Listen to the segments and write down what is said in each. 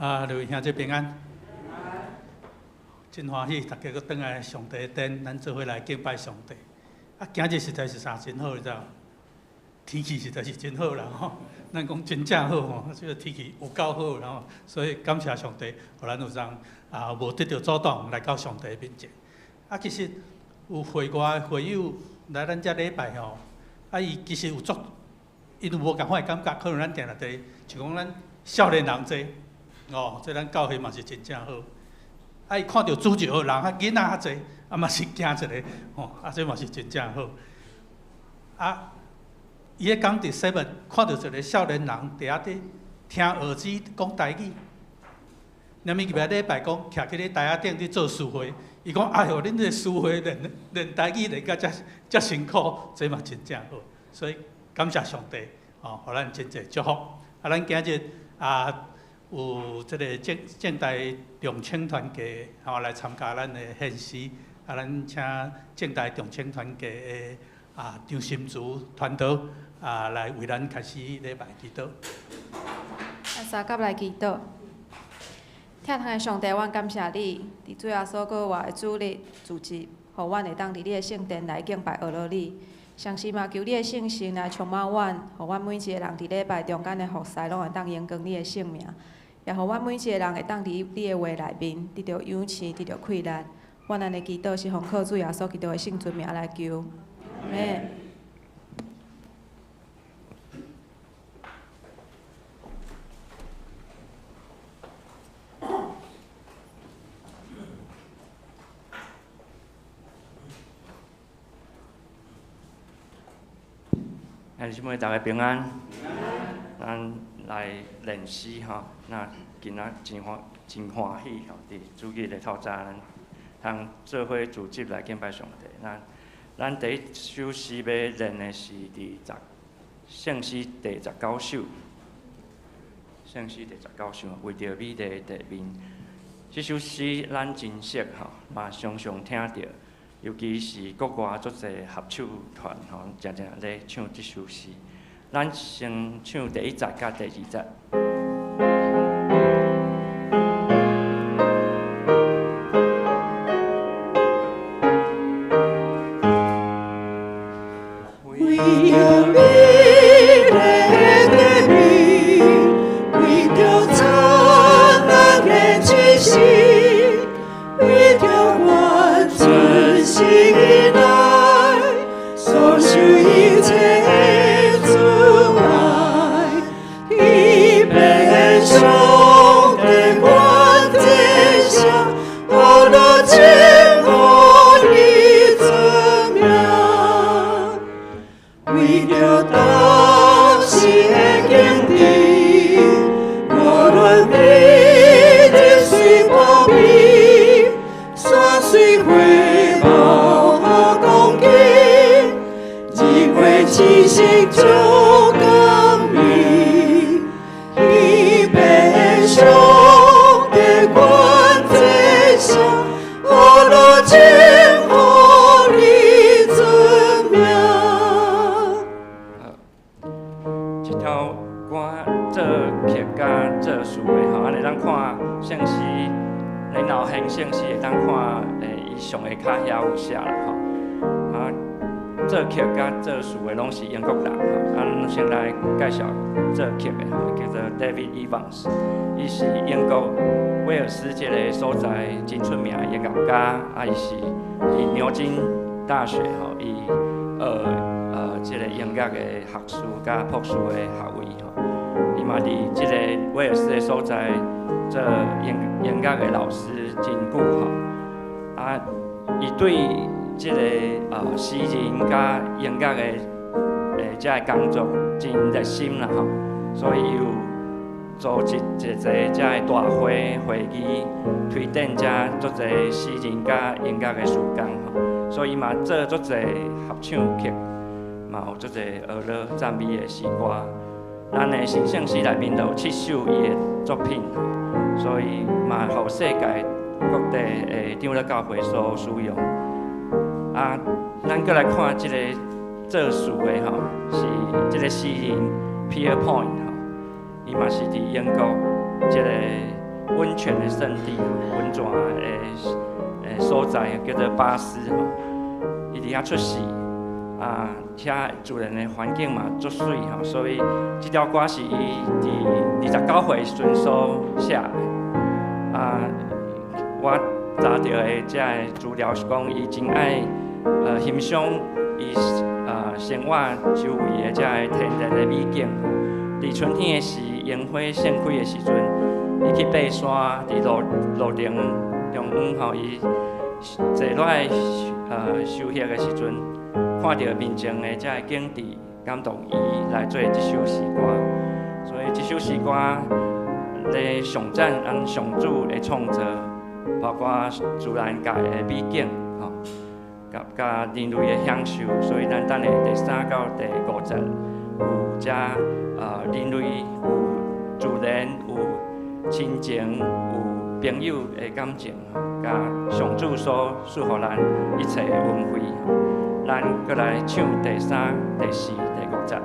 啊，各位兄弟平安，真歡喜，大家閣轉來上帝殿，咱做伙來敬拜上帝。啊，今日實在是啥真好，你知無？天氣實在是真好啦吼，咱講真正好吼，這個天氣有夠好，然後所以感謝上帝，予咱有通啊無得著阻擋來到上帝面前。啊，其實有會外的會友來咱遮禮拜吼，啊，伊其實有足，𪜶有無仝款的感覺，可能咱定定佇像講咱少年人濟。哦，這咱教會嘛是真正好。啊，伊看著主日學人較囡仔較濟，啊嘛是驚一个，吼，啊這嘛是真正好。啊，伊咧講佇 seven 看著一个少年人佇遐佇聽耳機講台語。連伊入來禮拜講，徛起咧台仔頂佇做司會，伊講哎喲，恁這個司會練練台語練甲遮遮辛苦，這嘛真正好。所以感謝上帝，哦，予咱真濟祝福。啊，咱今日啊。有這个政政大中青團契吼來參加咱的獻詩，啊，咱請政大中青團契的啊張心慈傳道啊來為咱開始禮拜祈禱。咱相佮來祈禱。疼痛的上帝，阮感謝你，佇主耶穌閣活的主日主日，予阮會當佇你的聖殿來敬拜阿羅你。同時嘛，求你的聖神來充滿阮，予阮每一个人佇禮拜中間的服侍，攏會當榮光你的聖名。也予阮每一个人會當佇你的話內面得著養生，得著氣力。阮按呢祈禱是奉靠主耶穌基督的聖尊名來求。阿們。兄弟姊妹，大家平安。咱來練詩吼，那今仔真歡真歡喜吼，佇主日的透早，咱通做伙組織來敬拜上帝。那咱第一首詩欲練的是佇十聖詩第十九首，聖詩第十九首，為著美麗的地面。這首詩咱真熟吼，嘛常常聽著，尤其是國外足濟合唱團吼，常常咧唱這首詩。咱先唱第一節佮第二節。為著美麗的地面，為著燦爛的氣息，為著我真心愛，所受一切阻礙，伊變上帝阮天上，阿羅稱呼你尊名。為著當時的境地，無論彼日雖無美，山雖花茂好光景，日月星星足甘美，伊變上帝阮天上，阿羅稱呼你尊名。這首歌作曲佮作詞的吼，按呢咱看聖詩，然後獻聖詩會當看，伊上下跤遐有寫啦吼。啊，作曲佮作詞的攏是英國人吼。啊，咱先來介紹作曲的吼，叫做 David Evans，伊是英國威爾斯這个所在真出名的音樂家，啊，伊是佇牛津大學吼，伊學這个音樂的學士佮博士的學位吼。伊嘛佇這个威爾斯的所在做音音樂的老師真久吼。啊，伊對這个詩人佮音樂的這个工作真熱心啦吼，所以伊有組織一濟這个大會會議，推展這足濟詩人佮音樂的事工吼。所以伊嘛做足濟合唱曲，嘛有足濟學樂讚美的詩歌。咱的神聖詩內面就有七首伊的作品吼，所以嘛，予世界各地的長老教會所使用。啊，咱閣來看這个作詞的吼，是這个詩人 Pierre Point 吼，伊嘛是佇英國這个溫泉的聖地，溫泉的所在叫做巴斯吼。伊佇遐出世，啊，遐自然的環境嘛足媠吼，所以這條歌是伊佇29歲時陣所寫的。啊，我查著的這个資料是講，伊真愛欣賞伊生活周圍的這个天然的美景。佇春天的時，櫻花盛開的時陣，伊去爬山，佇路程中央吼，伊坐落來休息的時陣，看著面前的這个景致，感動伊來做這首詩歌。所以這首詩歌咧頌讚咱上主的創造，包括自然界的美景，吼，佮人類的享受。所以咱等下第三到第五節有遮人類有自然有親情有朋友的感情，佮上主所賜予咱一切的恩惠。咱閣來唱第三、第四、第五節。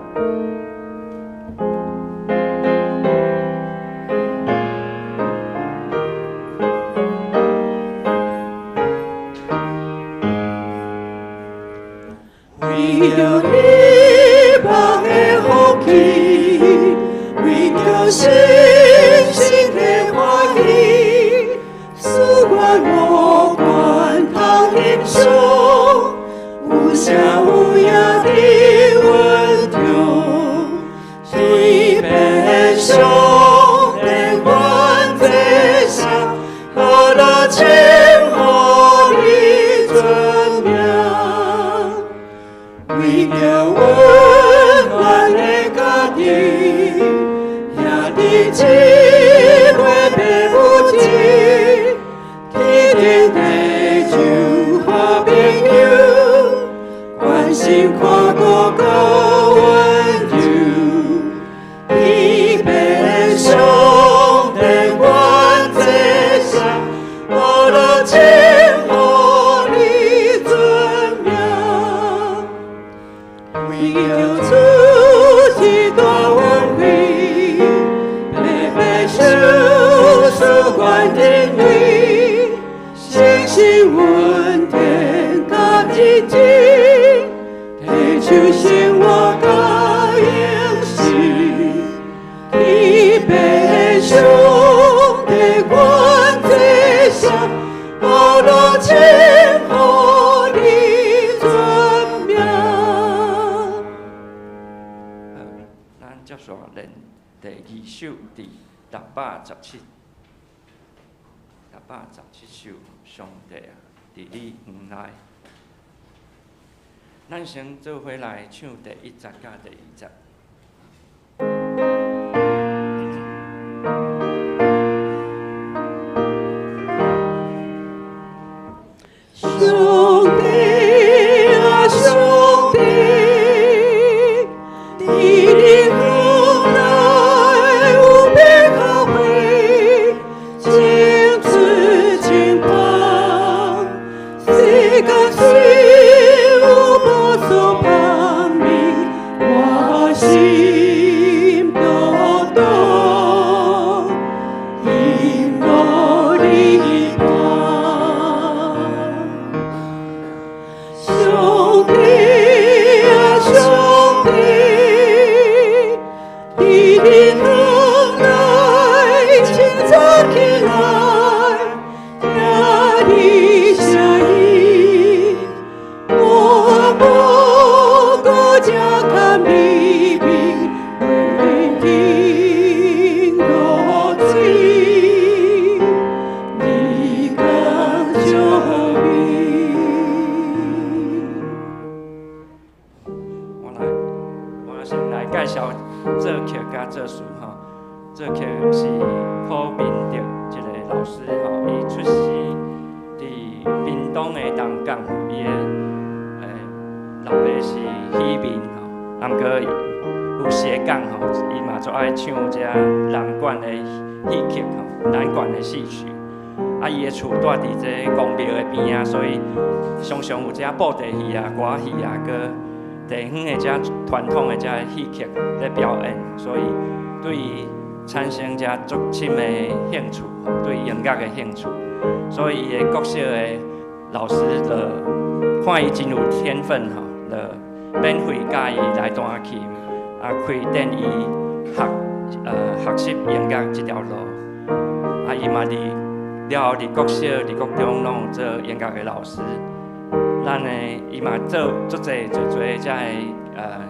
為著你別的福氣，為著信心的歡喜，使阮無管通欣賞，有聲有影的溫中，隨便上帝阮這聲，好來稱呼你尊名。為著溫暖的家庭，兄弟姊妹爸母親，天頂地球好朋友，關心看顧夠溫柔，天父上帝阮這聲，好來稱呼你尊名。為著主是大恩惠，白白受賜阮人類，信心穩定佮真情，提手生活佮勇士，天父上帝阮這聲，好來稱呼你尊名。好，咱接續練第二首，佇617，617首，上帝啊，佇你園內。咱先做伙來唱第一節佮第二節。上帝啊，上帝，佇你園內有白咖啡，真水真香，世間雖有無數香味，我心獨獨，因無你伴。上帝啊，上帝，佇你園內清早起來，聽你聲音，我無顧這較美味，溫甜露水，你共足美。我先來介紹作曲佮作詞吼。作曲是柯明德這個老師吼，伊出世佇屏東的東港，伊的老爸是漁民吼，啊，毋過有斜槓吼，伊嘛足愛唱這南管的戲曲吼，南管的戲曲。啊，伊的厝住佇這公廟的邊仔，所以常常有這布袋戲啊、歌戲啊，閣地方的這傳統的這戲曲咧表演，所以對伊產生遮足深的興趣，對音樂的興趣，所以伊的國小的老師就看伊真有天分吼，就免費教伊來彈琴，啊開展伊學習音樂這條路。啊，伊嘛佇了後佇國小、佇國中攏有做音樂的老師。咱的伊嘛做足濟濟濟遮的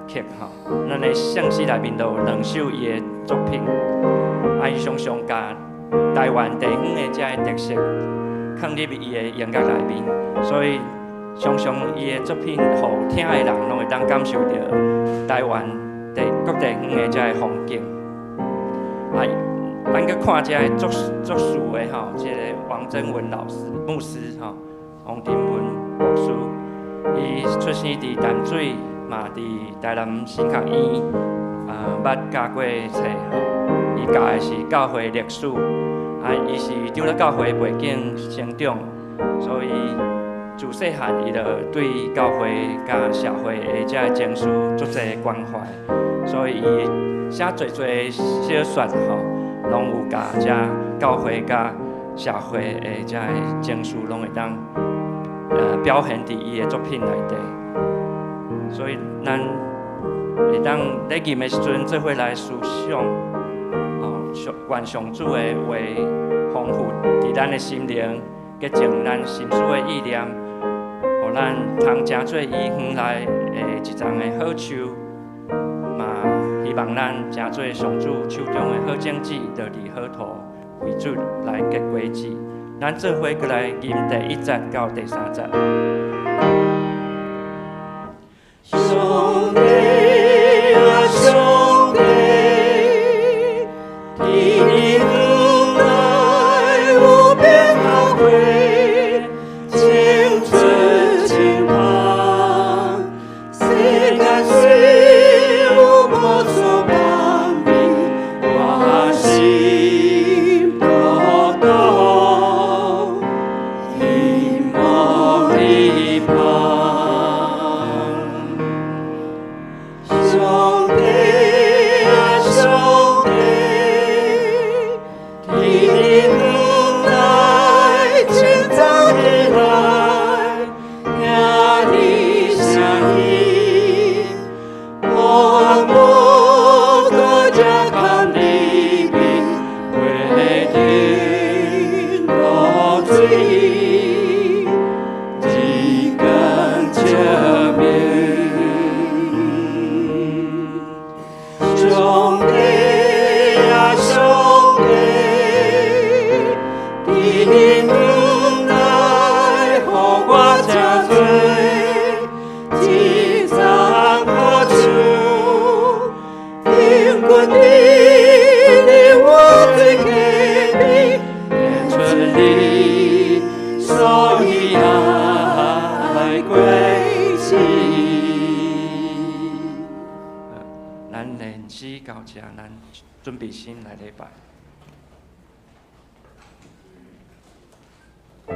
曲吼，咱的聖詩內面都有兩首伊的作品。啊，伊常常共台灣地方的遮个特色囥入伊的音樂內面，所以常常伊的作品，予聽的人攏會當感受著台灣地各地方的遮个風景。啊，咱閣看遮个作作詞的吼，這個王貞文老師牧師吼，王貞文牧師，伊出生佇淡水，嘛佇台南神學院捌教過冊吼。伊教的是教會歷史，啊，伊是長佇教會背景成長，所以自細漢伊就對教會佮社會的遮个情緒足濟關懷，所以伊寫濟濟小說吼，攏有共遮教會佮社會的遮个情緒攏會當表現佇伊的作品內底。所以咱會當咧吟的時陣，做伙來思想，哦，願上主的話豐富佇咱的心靈，潔淨咱心思的意念，予咱通成做伊園內的一叢的好樹，嘛希望咱成做上主手中的好種子，落佇好土，為主來結果子。咱做伙閣來吟第一節到第三節。上帝啊，上帝，佇你園內無邊花卉，青春青芳，世間雖有無處放比，我心獨獨，欣慕你旁。上帝啊，上帝，佇你園內清早起來，聽你聲音，我無閣這堪離別，陪恁露水，日光照明。上帝啊，上帝，佇你園內予我成做一叢好樹，平均你你我最隔壁，結出你所喜愛果子。咱練詩到這，咱準備心來禮拜。上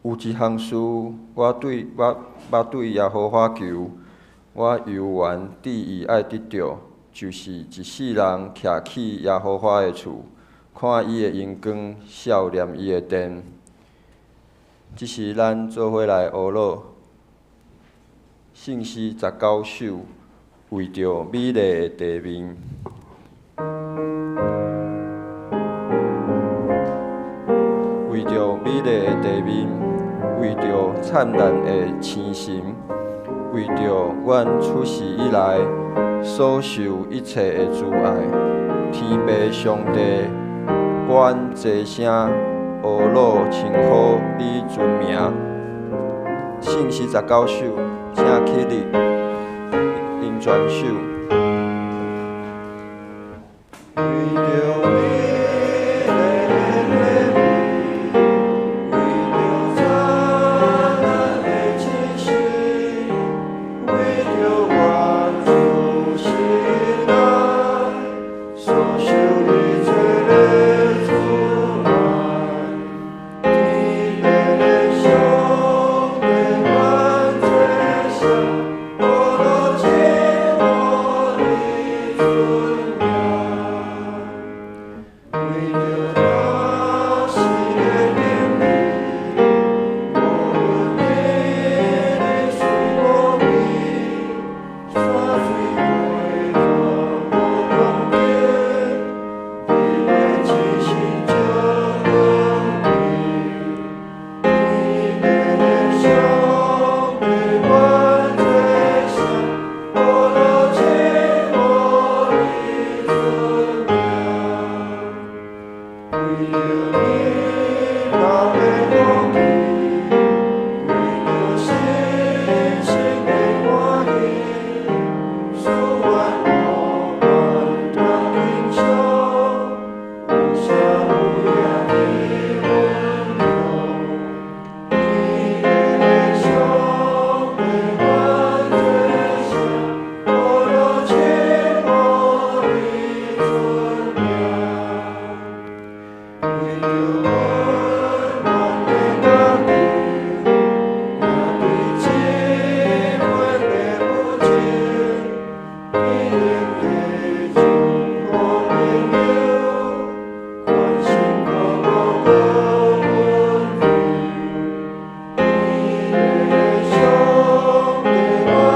有一項事，我捌對耶和華求，我猶原志意愛得著，就是一世人徛起耶和華的厝，看伊的榮光，數念伊的殿。這是咱做伙來學樂聖詩十九首，為著美麗的地面。為著美麗的地面，為著燦爛的星辰，為著阮出世以來所受一切的慈愛，天父上帝，阮齊聲呵咾稱呼你尊名。聖詩十九首，請起立，用全首。為著美麗的地面，為著燦爛的星辰，為著阮出世以來所受一切的慈愛，天父的上帝，阮齊聲呵咾稱呼你尊名。為著疼惜的能力，無論年齡雖無變，山水溪河無窮盡，美麗星辰照光明。天父的上帝，阮齊聲呵咾稱呼你尊名。為著你老的福氣，為著神聖的歡喜，賜阮無限當欣賞，有聲有影的溫柔。天父的上帝，阮齊聲呵咾稱呼你尊名。為著阮阮的家己，也對這份的母親，天頂地祝福朋友，關心顧顧顧阮。天父的上帝，阮齊聲呵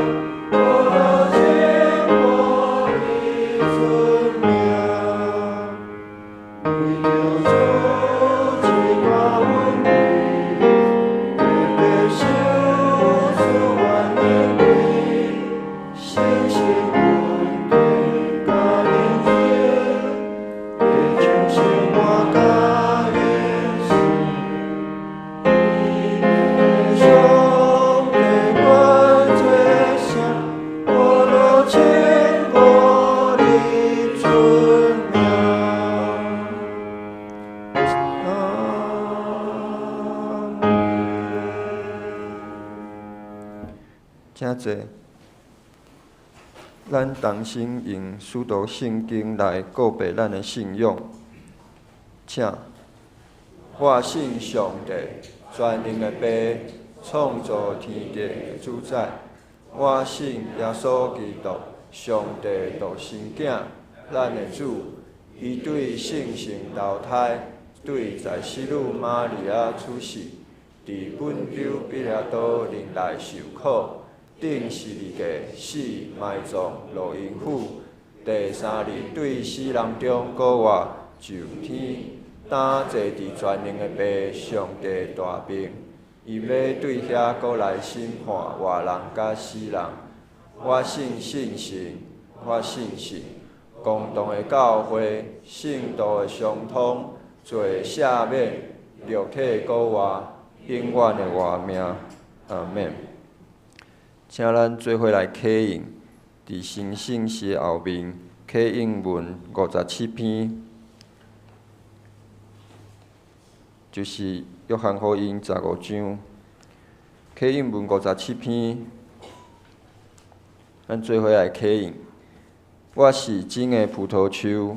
咾稱呼你尊名。為著主這寡恩惠，白白賞賜阮能力，誠實穩定佮寧靜，會將生活佮永生。天父的上帝，阮齊聲呵咾稱呼你尊名。阿們。請坐。咱同心用使徒信經來告白咱的信仰。請，我信上帝，全能的父，創造天地的主宰。我信耶穌基督，上帝獨生囝，咱的主。伊對聖神投胎，對在聖女瑪利亞出世，佇本丟彼拉多任內受苦，釘十字架死埋葬落陰府，第三日對死人中復活，上天，擔坐佇全能的父上帝大爿。伊欲對遐閣來審判活人佮死人。我信聖神，我信信共同的教會，聖徒的相通，罪赦免，肉體復活，永遠的活命。阿們。請咱做伙來啟應，佇新聖詩後面啟應文57篇，就是約翰福音15章，啟應文57篇，咱做伙來啟應。我是真的葡萄樹，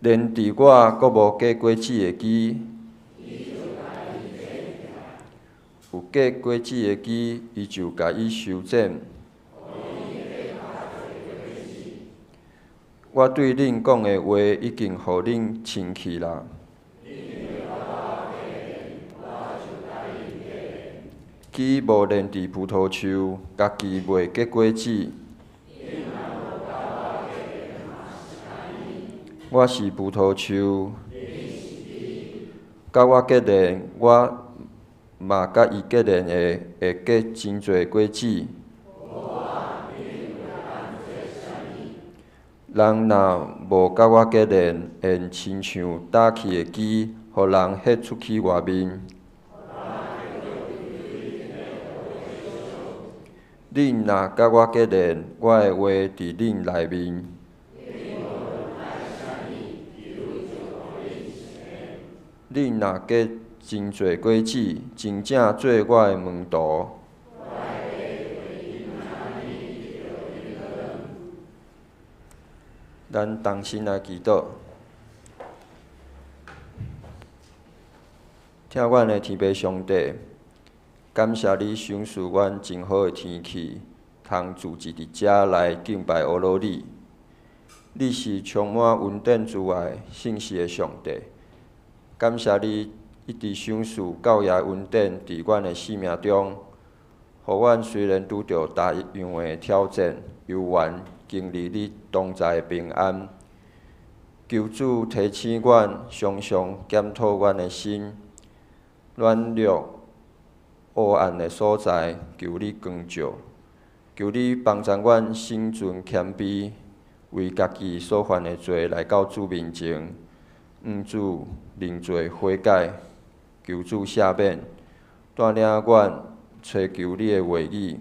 連佇我閣無結果子的枝，有結果子的枝，伊就共伊修剪。我對恁講的話已經予恁清氣啦。枝無連佇葡萄樹，家己袂結果子。我是葡萄樹，佮我結連，我嘛佮伊結連的，會結真濟果子。人若無佮我結連，會親像焦去的枝，予人彼出去外面。恁若佮我結連，我的話佇恁內面。恁若結真濟果子，真正做我的門徒。咱同心來祈禱，疼阮的天父上帝，感謝你賞賜阮真好的天氣，通聚集佇遮來敬拜阿羅你。你是充滿恩典慈愛、信實的上帝。感謝你一直賞賜教也恩典佇阮的生命中，予阮雖然拄著逐樣的挑戰、猶原經歷你同在的平安。求主提醒阮，常常檢討阮的心，軟弱、黑暗的所在，求你光照，求你幫助阮心存謙卑，為家己所犯的罪來到主面前，向主認罪悔改，求主赦免，帶領阮追求你的話語，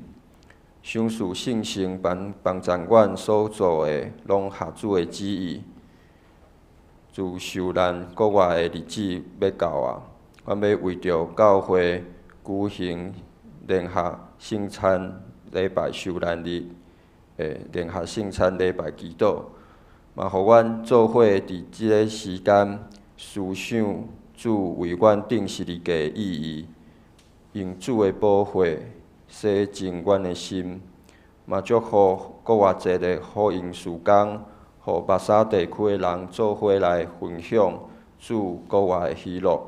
賞賜信心幫幫助阮所做的攏合主的旨意。自受難國外的日子欲到啊，阮欲為著教會舉行聯合聖餐禮拜受難日的聯合聖餐禮拜祈禱，嘛予阮做伙佇這个時間思想主為阮釘十字架的意義，用主的寶血洗淨阮的心，嘛祝福閣偌濟个福音事工，予目沙地區的人做伙來分享主國外的喜樂。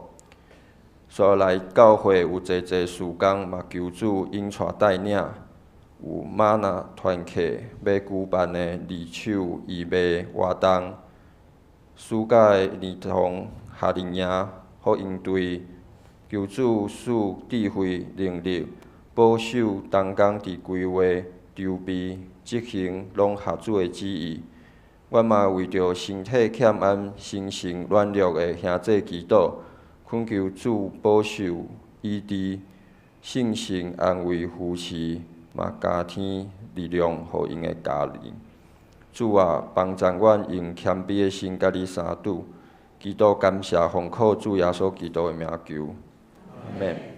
煞來教會有濟濟事工，嘛求主引帶帶領。有嗎哪團契欲舉辦的二手義賣活動，暑假的兒童夏令營、福音隊，求主賜智慧能力，保守同工佇規劃、籌備、執行，攏合主的旨意。阮嘛為著身體欠安、心神軟弱的兄弟祈禱，懇求主保守醫治、聖神安慰扶持，嘛加添力量予𪜶的家人。主啊，幫助阮用謙卑的心佮你相拄，祈禱感謝奉靠主耶穌基督的名求，阿們。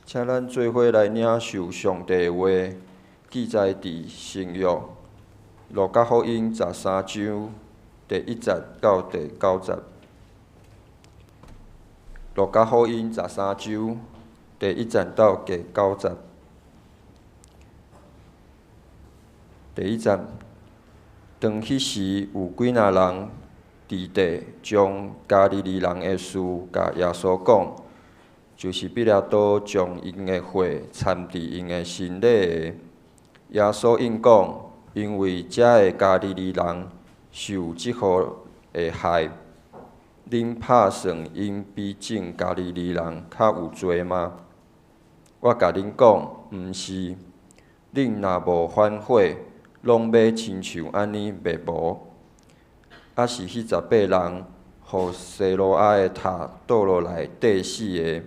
請咱做伙來領受上帝的話，記載佇新約路加福音十三章第一節到第九節。路加福音十三章第一節到第九節。第一節，當彼時有幾若人佇地將加利利人的事共耶穌講。就是彼拉多將𪜶的血摻佇𪜶的身體的。耶穌應講，因為遮的加利利人受這號的害，恁拍算𪜶比眾加利利人較有罪嗎？我共恁講，毋是，恁若無反悔，攏欲親像按呢滅無。抑是彼18人，予西羅亞的塔倒落來硩死的，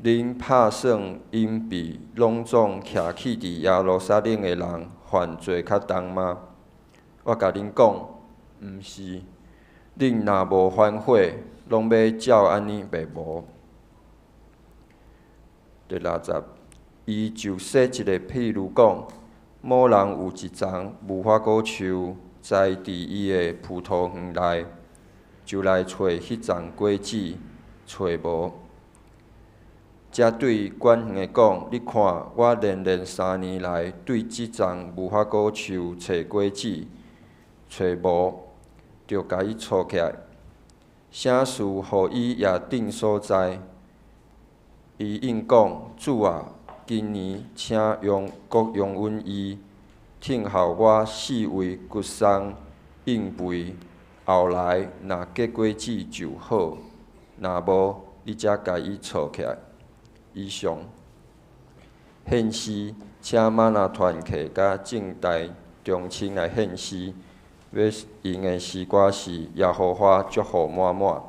恁拍算𪜶比攏總徛起佇耶路撒冷的人犯罪較重嗎？我共恁講，毋是，恁若無反悔，攏欲照按呢滅無。第60，伊就說一个譬喻講：某人有一叢無花果樹栽佇伊的葡萄園內，就來揣彼叢果子，揣無。才對管園的講：你看，我連連3年來對這叢無花果樹揣果子，揣無，著共伊锄起來。啥事予伊也釘所在？伊應講：主啊，今年請容閣容允伊，聽候我四圍掘鬆應肥，後來若結果子就好，若無，你才共伊锄起來。以上。獻詩，請嗎哪團契佮正大中青來獻詩，欲用的詩歌是耶和華祝福滿滿。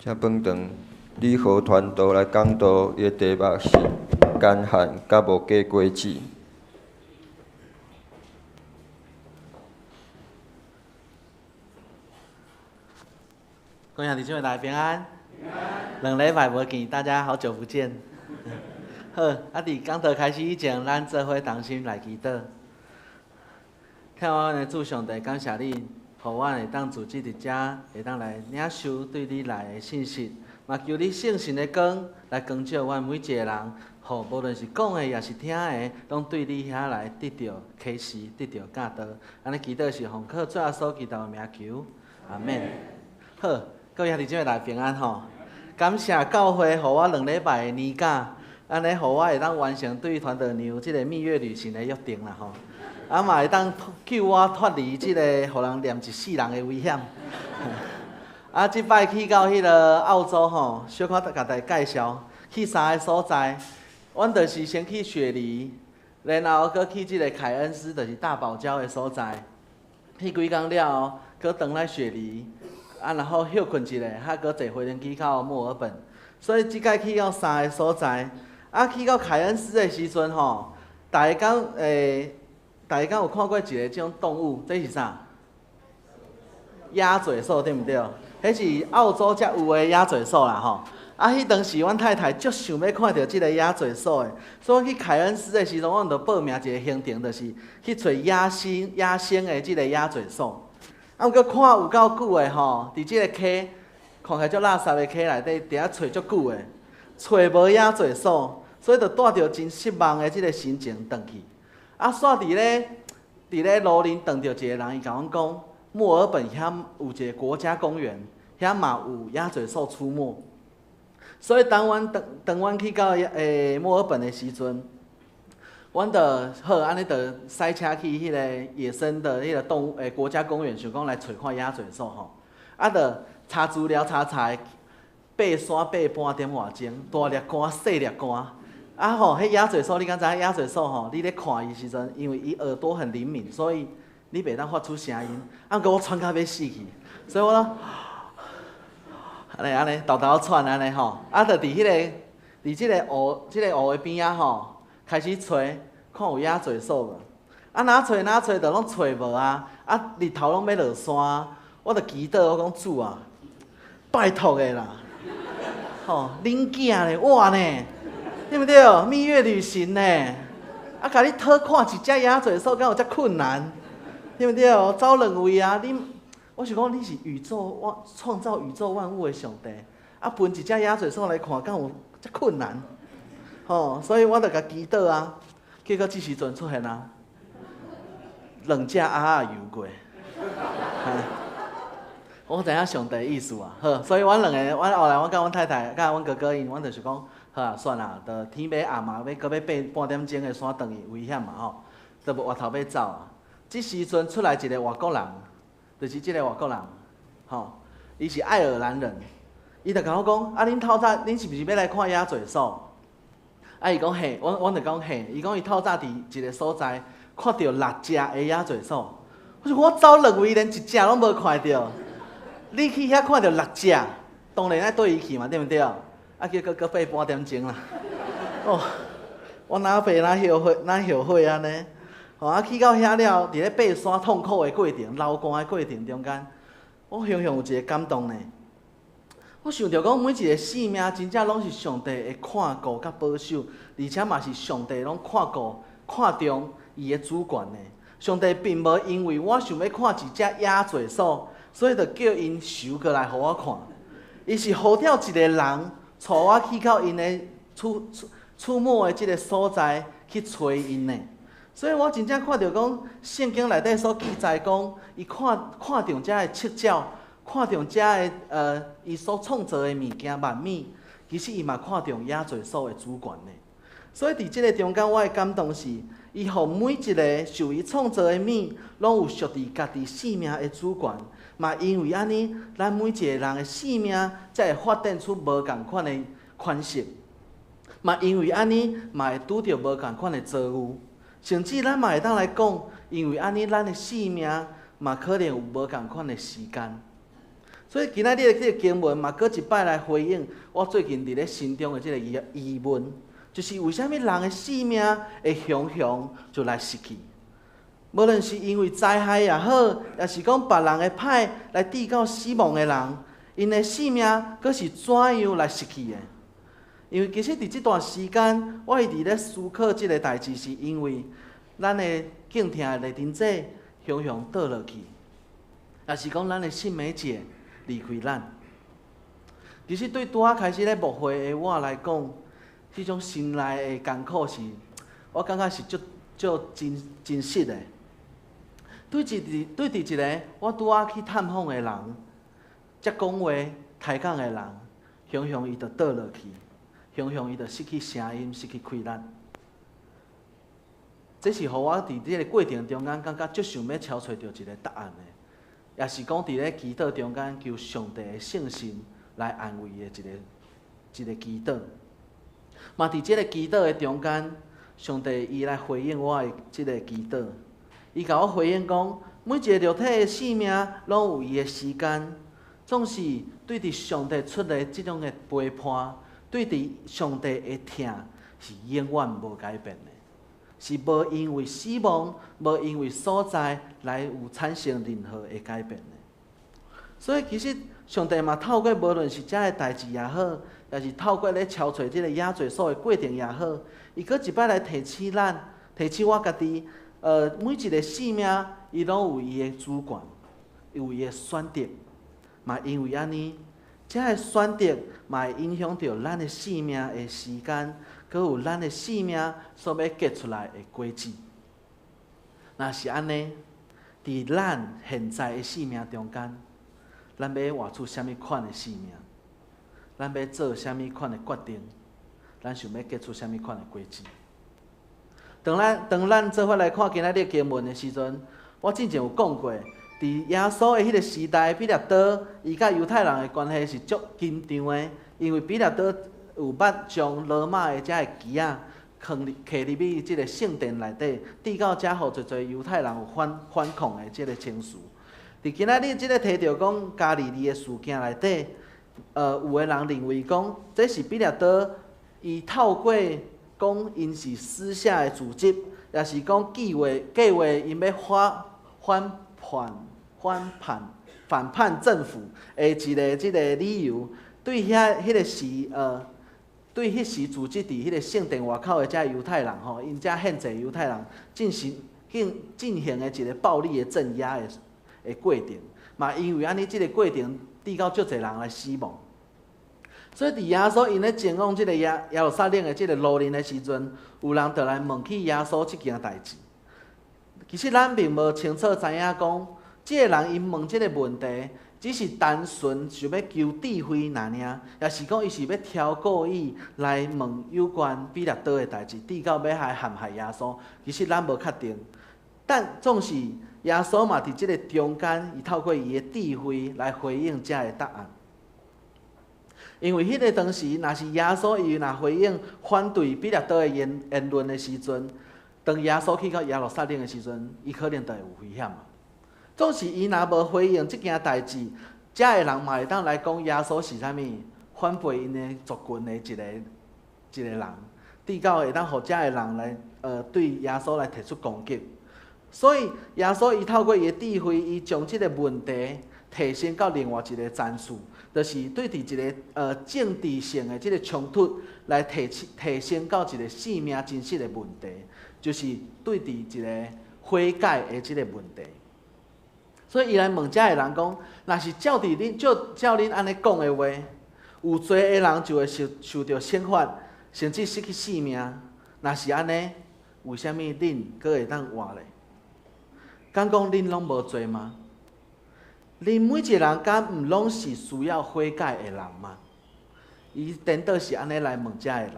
請捧場，李和傳道來講道，伊的題目是乾旱佮無結果子。各位兄弟姊妹，大家平安。2禮拜無見，大家好久不見。好，啊，佇講道開始以前，咱做伙同心來祈禱。疼愛阮的主上帝，感謝你，予阮會當組織佇遮，會當來領受對你來的信息，嘛求你聖神的光來光照阮每一個人，予無論是講的抑是聽的，攏對你遐來得著啟示，得著教導。按呢祈禱是奉靠主耶穌基督的名求，阿們。好，各位兄弟姊妹大家平安吼！感謝教會予我2禮拜的年假，按呢予我會當完成對傳道娘這个蜜月旅行的約定啦吼。啊嘛會當救我脫離這个予人念一世人的危險。啊，這擺去到彼个澳洲吼，小可共大家介紹，去三个所在。阮就是先去雪梨，然後閣去這个凱恩斯，就是大堡礁的所在。去幾工了後，閣轉來雪梨，啊，然後歇睏一下，啊，閣坐飛機到墨爾本。所以這擺去到三个所在。啊，去到凱恩斯的時陣吼，大家敢有看過一个這種動物？這是啥？鴨嘴獸對毋對？彼是澳洲才有的鴨嘴獸啦吼。啊，彼當時阮太太足想欲看著這个鴨嘴獸的，所以去凱恩斯的時陣，阮就報名一个行程，就是去揣野生的這个鴨嘴獸。啊，毋過看有夠久的吼，佇這个溪看起來足垃圾的溪內底，佇遐揣足久的，揣無鴨嘴獸，所以就帶著真失望的這个心情轉去。啊，煞佇咧路頂碰著一个人，伊共阮講，墨爾本遐有一个國家公園，遐嘛有鴨嘴獸出沒。所以當阮去到墨爾本的時陣，阮就好按呢，就駛車去彼个野生的彼个動物國家公園，想講來揣看鴨嘴獸吼。啊，就查資料查查，爬山爬半點外鐘，大粒汗細粒汗。啊吼，彼鴨嘴獸你敢知影？鴨嘴獸吼，你咧看伊時陣，因為伊耳朵很靈敏，所以你袂當發出聲音。啊，毋過我喘到欲死去，所以我攏按呢按呢，沓沓喘按呢吼。啊，就佇這个湖的邊仔吼，開始揣，看有鴨嘴獸無？啊，若揣若揣，就攏揣無啊！啊，日頭攏欲落山，我就祈禱我講主啊，拜託的啦，吼，恁囝咧，我呢，對毋對？蜜月旅行呢，啊，共你討看一隻鴨嘴獸，敢有遮困難？對毋對？走兩位啊，你，我想講你是宇宙萬創造宇宙萬物的上帝，啊，分一隻鴨嘴獸來看，敢有遮困難？吼，所以我就共祈禱啊，結果這時陣出現啊，兩隻鴨仔游過，我知影上帝意思啊，好，所以阮兩个，阮後來我佮阮太太、佮阮哥哥𪜶，阮就是講，好啊，算啦，就天欲暗嘛，欲閣欲爬半點鐘的山轉去，危險嘛吼，就無回頭欲走啊。這時陣出來一个外國人，就是這个外國人，吼，伊是愛爾蘭人，伊就共我講，啊，恁透早，恁是毋是欲來看鴨嘴獸？啊，伊講嘿，阮就講嘿，伊講伊透早佇一个所在看著六隻的鴨嘴獸，我想我走兩位連一隻攏無看著，你去遐看著六隻，當然愛綴伊去嘛，對毋對？啊，結果閣爬半點鐘啦。哦，我哪爬哪後悔，哪後悔按呢？吼啊，去到遐了，佇咧爬山痛苦的過程、流汗的過程中間，我雄雄有一个感動呢。我想著講，每一个生命真正攏是上帝的看顧佮保守，而且嘛是上帝攏看顧、看重伊的主權呢。上帝並無因為我想欲看一隻鴨嘴獸，所以就叫𪜶泅過來予我看。伊是呼召一个人，帶我去到𪜶的出沒的這个所在去揣𪜶呢。所以我真正看著講，聖經內底所記載講，伊看重遮的七鳥，看重遮的伊所創造的物件萬物，其實伊嘛看重鴨嘴獸的主權呢。所以佇這个中間，我的感動是，伊予每一个受伊創造的物，攏有屬佇家己性命的主權。嘛因為按呢，咱每一个人的性命才會發展出無仝款的款式。嘛因為按呢，嘛會拄著無仝款的遭遇。甚至咱嘛會當來講，因為按呢，咱的性命嘛可能有無仝款的時間。所以今仔日的這个經文嘛，閣一擺來回應我最近佇咧心中的這个疑問，就是為啥物人的性命會雄雄就來失去？無論是因為災害也好，抑是講別人的歹來致到死亡的人， 𪜶的性命閣是怎樣來失去的？因為其實佇這段時間，我一直咧思考這個代誌，是因為咱的敬疼的麗珍姐雄雄倒落去，也是講咱的信美姐離開咱。其實對拄仔開始咧牧會的我來講，這種心內的艱苦是，我感覺是足足真真實的。對佇一個我拄仔去探訪的人，才講話、開講的人，雄雄伊就倒落去，雄雄伊就失去聲音、失去氣力。這是予我佇這个過程中間，感覺足想欲敲揣著一个答案的，也是講佇咧祈禱中間求上帝的聖神來安慰的一个一个祈禱。嘛佇這个祈禱的中間，上帝伊來回應我的這个祈禱。伊共我回應講，每一个肉體的性命攏有伊的時間，總是對佇上帝出的這種的陪伴，對佇上帝的疼是永遠無改變的，是無因為死亡、無因為所在來有產生任何的改變的。所以其實上帝嘛透過無論是這个代誌也好，抑是透過咧敲揣這个野罪所的過程也好，伊閣一擺來提醒咱，提醒我家己。每一个性命，伊攏有伊的主權，有伊的選擇，嘛因為按呢，這个選擇嘛會影響著咱的性命的時間，閣有咱的性命所欲結出來的果子。若是按呢，佇咱現在的性命中間，咱欲活出啥物款的生命？咱欲做啥物款的決定？咱想欲結出啥物款的果子？當咱做伙來看今仔日經文的時陣，我之前有講過，佇耶穌的彼个時代，彼拉多伊佮猶太人的關係是足緊張的，因為彼拉多有捌將羅馬的這个旗仔囥入揢入去這个聖殿內底，致到遮予濟濟猶太人有反抗的這个情緒。佇今仔日這个提著講加利利的事件內底，有的人認為講，這是彼拉多伊透過講𪜶是私下的組織，抑是講計劃𪜶欲反叛政府的一个這个理由，對遐彼个時呃，對彼時組織佇彼个聖殿外口的這猶太人吼，𪜶遮獻祭猶太人進行的一个暴力的鎮壓的過程，嘛因為按呢，這个過程致到足濟人來死亡。所以佇耶穌𪜶咧前往這个耶路撒冷的這个路面的時陣，有人就來問起耶穌這件代誌。其實咱並無清楚知影講，這个人𪜶問這个問題，只是單純想欲求智慧爾爾，抑是講伊是欲挑故意來問有關彼拉多的代誌，致到欲來陷害耶穌。其實咱無確定，但總是耶穌嘛佇這个中間，伊透過伊的智慧來回應這个答案。因為彼个當時，若是耶穌伊若回應反對彼拉多的言論的時陣，當耶穌去到耶路撒冷的時陣，伊可能就會有危險。總是伊若無回應這件代誌，遮的人嘛會當來講耶穌是啥物反背𪜶的族群的一个一个人，致到會當予遮的人來對耶穌來提出攻擊。所以耶穌伊透過伊的智慧，伊將這个問題提升到另外一个層次，就是對佇一个政治性的這个衝突來提升到一个生命真實的問題，就是對佇一个悔改的這个問題。所以伊來問遮的人講：若是照恁按呢講的話，有罪的人就會受著懲罰，甚至失去性命。若是按呢，為啥物恁閣會當活咧？敢講恁攏無罪嗎？恁每一个人敢毋攏是需要悔改的人嗎？伊顛倒是按呢來問遮的人。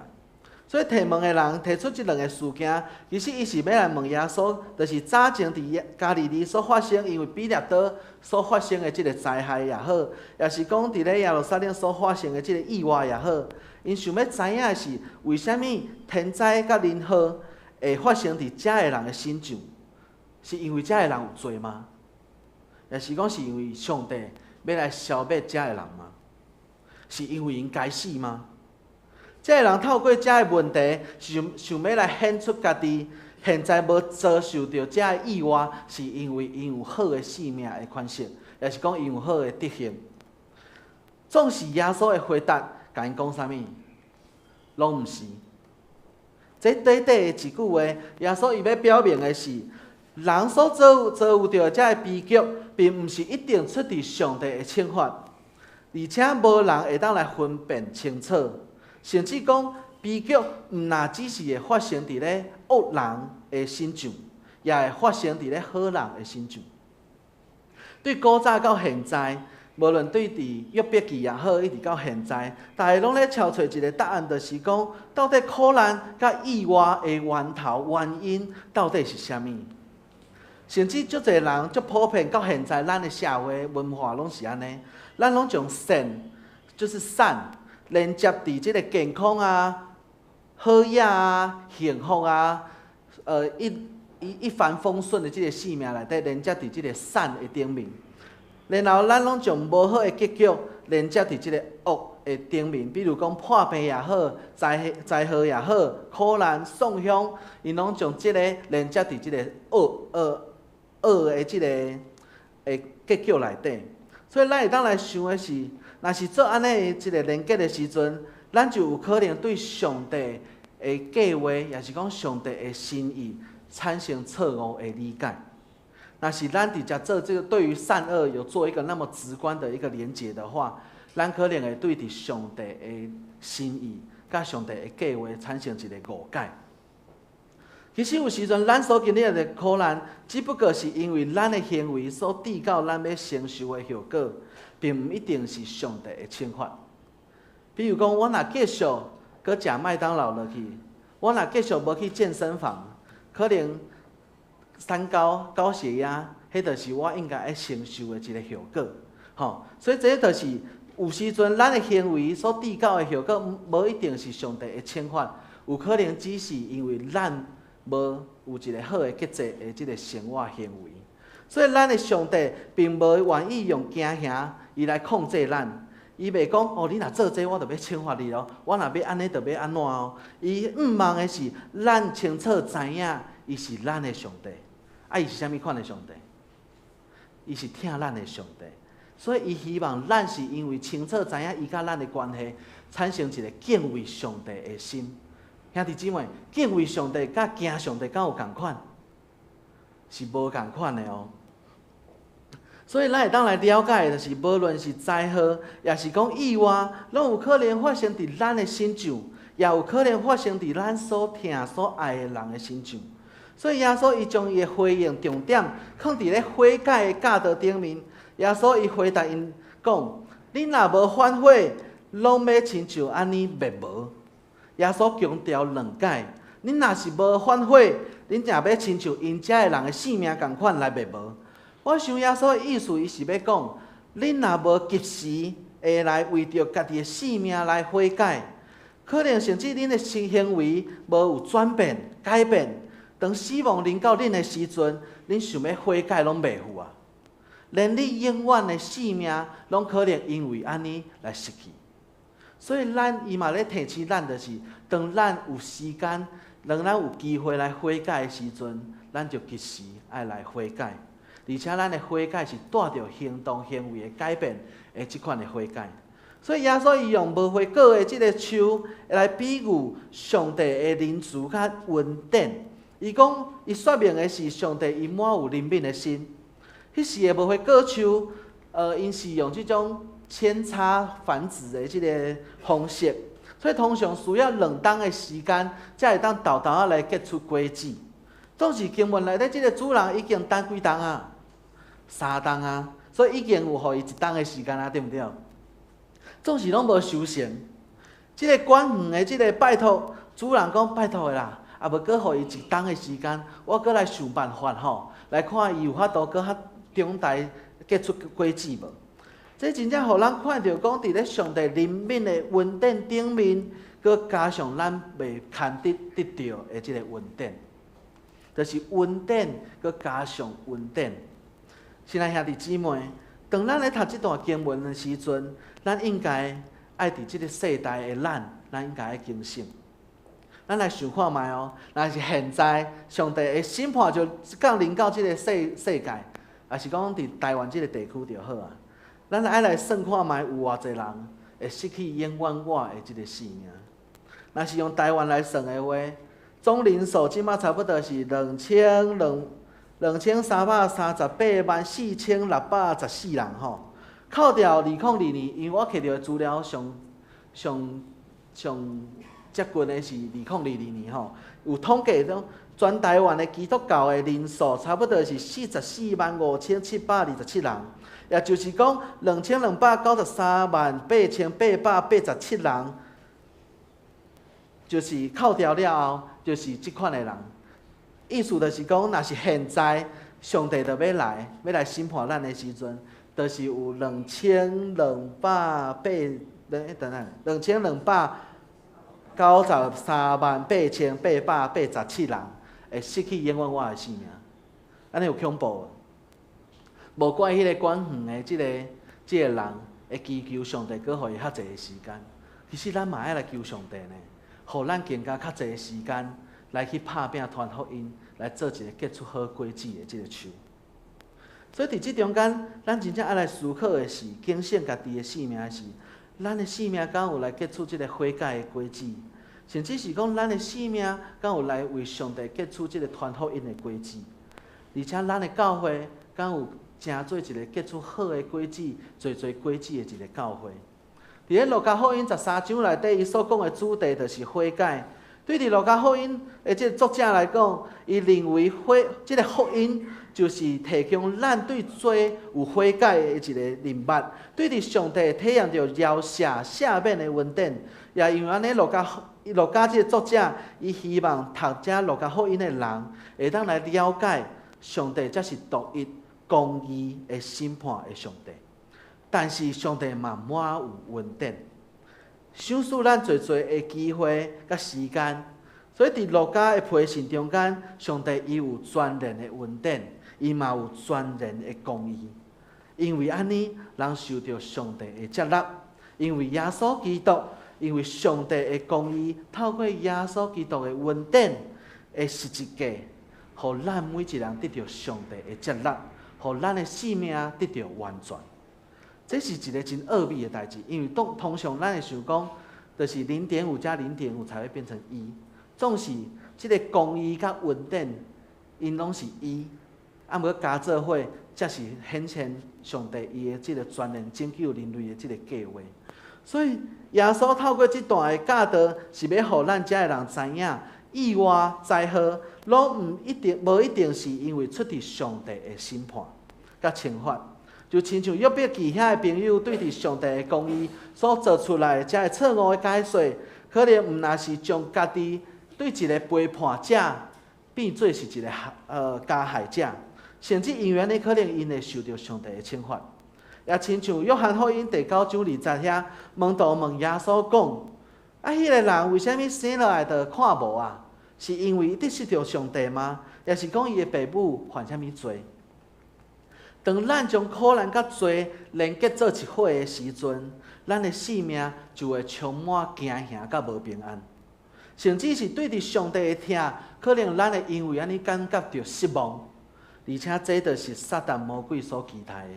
所以提問的人提出這兩个事件，其實伊是欲來問耶穌，就是早前佇加利利所發生，因為彼拉多所發生的這个災害也好，抑是講佇咧耶路撒冷所發生的這个意外也好，𪜶想欲知影的是，為啥物天災佮人禍會發生佇遮的人的身上？是因為遮的人有罪嗎？抑是講是因為上帝欲來消滅遮的人嗎？是因為𪜶該死嗎？這个人透過這个問題，想欲來顯出家己現在無遭受著這个意外，是因為𪜶有好的性命的款式，抑是講𪜶有好的德行。總是耶穌的回答，共𪜶講啥物？攏毋是。這短短的一句話，耶穌伊欲表明的是，人所遭遇著這个悲劇，並毋是一定出佇上帝的懲罰，而且無人會當來分辨清楚，甚至講悲劇毋若只是會發生佇咧惡人的身上，也會發生佇咧好人的身上。對古早到現在，無論對佇約伯記也好，一直到現在，大家攏咧搜揣一个答案，就是講到底苦難佮意外的源頭原因到底是啥物？甚至足濟人足普遍到現在，咱的社會文化攏是按呢，咱攏將善就是善連接佇這个健康啊、好額啊、幸福啊，一帆風順的這个生命內底連接佇這个善的頂面。然後咱攏將無好的結局連接佇這个惡的頂面，比如講破病也好、災禍也好、苦難、喪鄉，𪜶攏將這个連接佇這个惡的這个的結局內底。所以咱會當來想的是，若是做按呢一个連結的時陣，咱就有可能對上帝的計劃，抑是講上帝的心意產生錯誤的理解。若是咱佇遮做這个對於善惡有做一個那麼直觀的一個連結的話，咱可能會對佇上帝的心意、佮上帝的計劃產生一个誤解。其實有時陣，咱所經歷的苦難，只不過是因為咱的行為所致到咱欲承受的後果，並毋一定是上帝的懲罰。比如講，我若繼續閣食麥當勞落去，我若繼續無去健身房，可能三高、高血壓，彼就是我應該愛承受的一个後果。吼，所以這就是有時陣咱的行為所致到的後果，無一定是上帝的懲罰，有可能只是因為咱無有一个好的節制的這个生活行為。所以咱的上帝並無願意用驚嚇伊來控制咱，伊袂講哦，你若做這個，我就欲懲罰你囉，我若欲按呢，就欲按怎哦。伊向望的是咱清楚知影，伊是咱的上帝。啊，伊是啥物款的上帝？伊是疼咱的上帝，所以伊希望咱是因為清楚知影伊佮咱的關係，產生一个敬畏上帝的心。兄弟姊妹，敬畏上帝佮驚上帝敢有仝款？是無仝款的哦。所以咱會當來了解的，就是無論是災禍，抑是講意外，攏有可能發生佇咱的身上，也有可能發生佇咱所疼、所愛的人的身上。所以耶穌伊將伊的回應重點放佇咧悔改的教導頂面。耶穌伊回答𪜶講：恁若無反悔，攏欲親像按呢滅無。耶穌強調兩擺，恁若是無反悔，恁也欲親像𪜶遮的人的性命仝款來滅無。我想耶穌的意思，伊是欲講，恁若無及時會來為著家己的性命來悔改，可能甚至恁的行為無有轉變、改變，當死亡臨到恁的時陣，恁想欲悔改攏袂赴啊！連你永遠的性命攏可能因為按呢來失去。所以咱伊嘛咧提醒咱，就是當咱有時間、當咱有機會來悔改的時陣，咱就及時愛來悔改。而且咱的悔改是帶著行動行為的改變的這款的悔改。所以耶穌伊用無花果的這个樹來比喻上帝的仁慈佮恩典。伊講，伊說明的是上帝伊滿有憐憫的心。彼時的無花果樹，𪜶是用這種扦插繁殖的這个方式，所以通常需要2冬的時間，才會當沓沓仔來結出果子。總是經文內底這个主人已經等幾冬啊？3冬啊，所以已經有予伊一冬的時間啊，對毋對？總是攏無收成。這个管園的這个拜託主人講拜託的啦，啊無閣予伊一冬的時間，我閣來想辦法吼，來看伊有法度閣較長大結出果子無？這真正予咱看著講，佇咧上帝憐憫的恩典頂面，閣加上咱袂堪得得著的這个恩典，就是恩典閣加上恩典。親愛兄弟姊妹，當咱咧讀這段經文的時陣，咱應該愛佇這个世代的咱，咱應該愛警醒。咱來想看覓哦，若是現在上帝的審判就降臨到這个世界，抑是講佇台灣這个地區就好啊。咱愛來算看覓有偌濟人會失去永遠活的這个性命。若是用台灣來算的話，總人數這馬差不多是23384614人吼。扣掉2002年，因為我摕著的資料上上上接近的是2022年吼，有統計講全台灣的基督教的人數差不多是445,727人，也就是講22,938,887人，就是扣掉了後，就是這款的人。意思就是講，若是現在上帝就欲來，欲來審判咱的時陣，就是有兩千兩百八，等等，22,938,887人會失去永遠活的性命，按呢有恐怖無？無怪彼个管園的這个人會祈求上帝閣予伊較濟的時間。其實咱嘛愛來求上帝呢，予咱更加較濟的時間來去拍拚傳福音，來做一个結出好果子的這个樹。所以佇這中間，咱真正愛來思考的是，警醒家己的性命是，咱的性命敢有來結出這个悔改的果子，甚至是講咱的性命敢有來為上帝結出這个傳福音的果子，而且咱的教會敢有成做一个結出好的果子、濟濟果子的一个教會。佇咧路加福音13章內底，伊所講的主題就是悔改。對佇路加福音的這个作者來講，伊認為悔這个福音就是提供咱對罪有悔改的一个認捌，對佇上帝體驗著饒赦赦免的恩典。也因為按呢，路加這个作者，伊希望讀這路加福音的人會當來了解上帝才是獨一公義的審判的上帝。但是上帝嘛滿有恩典，賞賜咱濟濟的機會佮時間。所以佇路加的批信中間，上帝伊有全然的恩典，伊嘛有全然的公義。因為按呢，人受著上帝的接納，因為耶穌基督，因為上帝的公義，透過耶穌基督的恩典的十字架，予咱每一人得著上帝的接納，予咱的性命得著完全。這是一个真奧秘的代誌，因為通常咱會想講，就是0.5加0.5才會變成一，總是這个公義佮恩典，𪜶攏是一，啊，毋過加做伙，才是顯現上帝伊的這个全然拯救人類的這个計劃。所以耶穌透過這段的教導，是欲予咱遮的人知影，意外災禍攏毋一定，無一定是因為出佇上帝的審判佮懲罰。就親像約伯記遐的朋友對佇上帝的公義所做出來的這个錯誤的解說，可能毋若是將家己對一个背叛者變做是一个加害者，甚至因為按呢，可能𪜶會受著上帝的懲罰。也親像約翰福音第9章2節遐，門徒問耶穌講：啊，彼个人為啥物生落來就看無啊？是因為伊得失著上帝嗎？抑是講伊的爸母犯啥物罪？當咱將苦難佮罪連結做一伙的時陣，咱的性命就會充滿驚嚇佮無平安，甚至是對佇上帝的疼，可能咱會因為按呢感覺著失望，而且這就是撒旦魔鬼所期待的。